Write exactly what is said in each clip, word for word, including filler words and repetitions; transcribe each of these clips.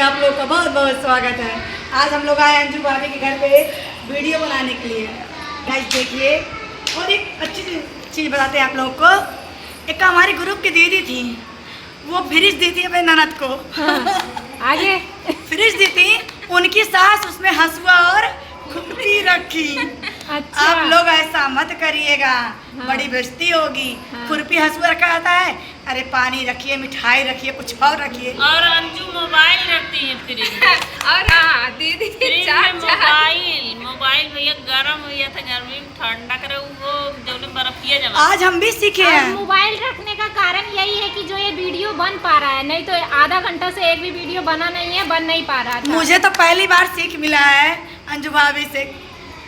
आप लोग का बहुत बहुत स्वागत है। आज हम लोग आए अंजू भाभी के घर पे वीडियो बनाने के लिए। गाइस देखिए, और एक अच्छी चीज़ बताते हैं आप लोग को। एक हमारे ग्रुप की दीदी थी, वो फ्रिज दी थी अपने ननद को। हाँ, आगे। फ्रिज दी थी, उनकी सास उसमें हंसुआ और खुरपी रखी। अच्छा। आप लोग ऐसा मत करिएगा, हाँ। बड़ी बेइज्जती होगी। हाँ। खुरपी हंसुआ रखा जाता है? अरे पानी रखिए, मिठाई रखिए, कुछ और रखिए। और अंजू मोबाइल रखती है फ्रिज में। और हाँ, दीदी फ्रिज चार, में चार। मोबाइल, मोबाइल भैया गरम हो गया था, गर्मी में ठंडा करे, वो जौने बर्फिया जमा। आज हम भी सीखे और हैं। मोबाइल रखने का कारण यही है कि जो ये वीडियो बन पा रहा है, नहीं तो आधा घंटा से एक भी वीडियो बना नहीं है, बन नहीं पा रहा था। मुझे तो पहली बार सीख मिला है अंजू भाभी से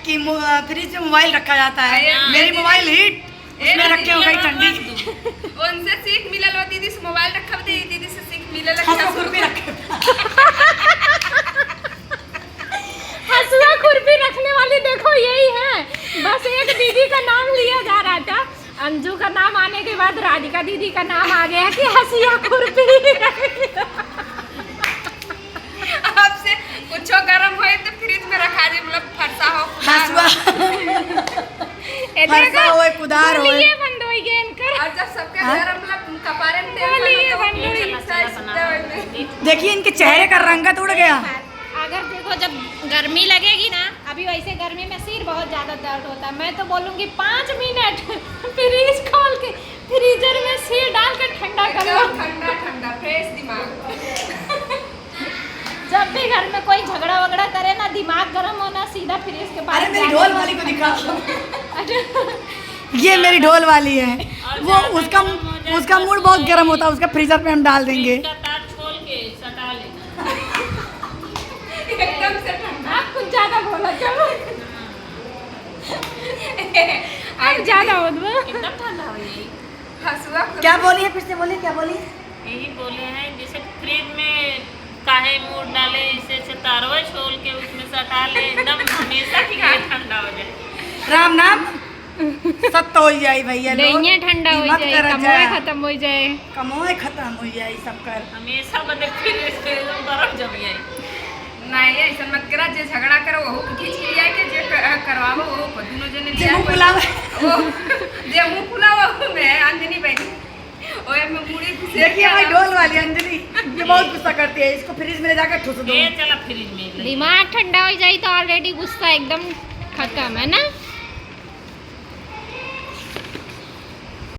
कि मो-, फ्रिज में मोबाइल रखा जाता है। अरे, मेरी दीदी। मोबाइल हीट ए, उसमें रखे हो गई ठंडी। उनसे सीख मिलल बा दीदी से, मोबाइल रखब दे, दीदी से सीख मिलल। हंसुआ खुरपी रखे। हंसुआ खुरपी रखने वाली देखो यही है, बस एक दीदी का नाम लिया जा रहा था। अंजू का नाम आने के बाद राधिका दीदी का नाम आ गया कि हंसुआ खुरपी। आपसे कुछो गरम होए तो फ्रिज में रखा दे, मतलब फरसा हो, कुदार हंसुआ। हो। ए, फरसा देखो, होए, कुदार होए। बोलिए बंद होई गए इनकर। और जब सबके हाँ? घर मतलब कपारे में तेल बोलिए डालो तो बंद होई। चला, चला, बना। देखिए इनके चेहरे का रंगत उड़ गया। अगर देखो जब गर्मी लगेगी ना, अभी वैसे गर्मी में सिर बहुत ज्यादा दर्द होता है, मैं तो बोलूंगी पाँच मिनट फ्रिज खोल के फ्रीजर में सिर डाल के ठंडा कर लो। एकदम ठंडा ठंडा, फ्रेश दिमाग। जब भी घर में कोई झगड़ा वगड़ा करे ना, दिमाग गरम हो ना, सीधा फ्रिज के पास अरे, मेरी जाके ढोल वाली को दिखा। अरे। ये मेरी ढोल वाली है। और वो ज्यादा उसका, गरम हो जाए उसका तो मूड बहुत गरम होता है, उसका फ्रीजर पे हम डाल देंगे। फ्रिज का तार खोल के सटा लेना। एकदम से ठंडा। आप कुछ ज्यादा बोला, चलो। आप ज्यादा मत बोलो। एकदम ठंडा हो जाई। हंसुआ खुद क्या बोली है, फिर से बोलिए, क्या बोली? यही बोले हैं, जैसे फ्रिज में काहे मूड़ डाले, इसे सितारवा छोल के उसमें सटा ले, एकदम हमेशा के लिए ठंडा हो जाए। राम नाम सत्य हो जाई भैया लोग। दहिया ठंडा हो जाए, कमोए खत्म हो जाए। कमोए खत्म हो जाए सबकर। हमेशा बदे फ्रिज में एकदम बर्फ जम जाए। नहीं, ऐसा मत करा, जे झगड़ा करो, वहू के खींच के लिया के, जे क-, करवावो, वहू को, दोनों जने जे लिया मुंह के। फुलावे। वो, जे मुंह फुलावे, वो में अंजनी बहनी। ओए में मुड़ी घुसे देखिए के हमारी आराम ढोल से। वाली अंजनी, ये बहुत गुस्सा करती है, इसको फ्रिज में ले जाकर ठुस दो। ये चला फ्रिज में ले। दिमाग ठंडा हो जाए तो already गुस्सा एकदम खत्म है ना।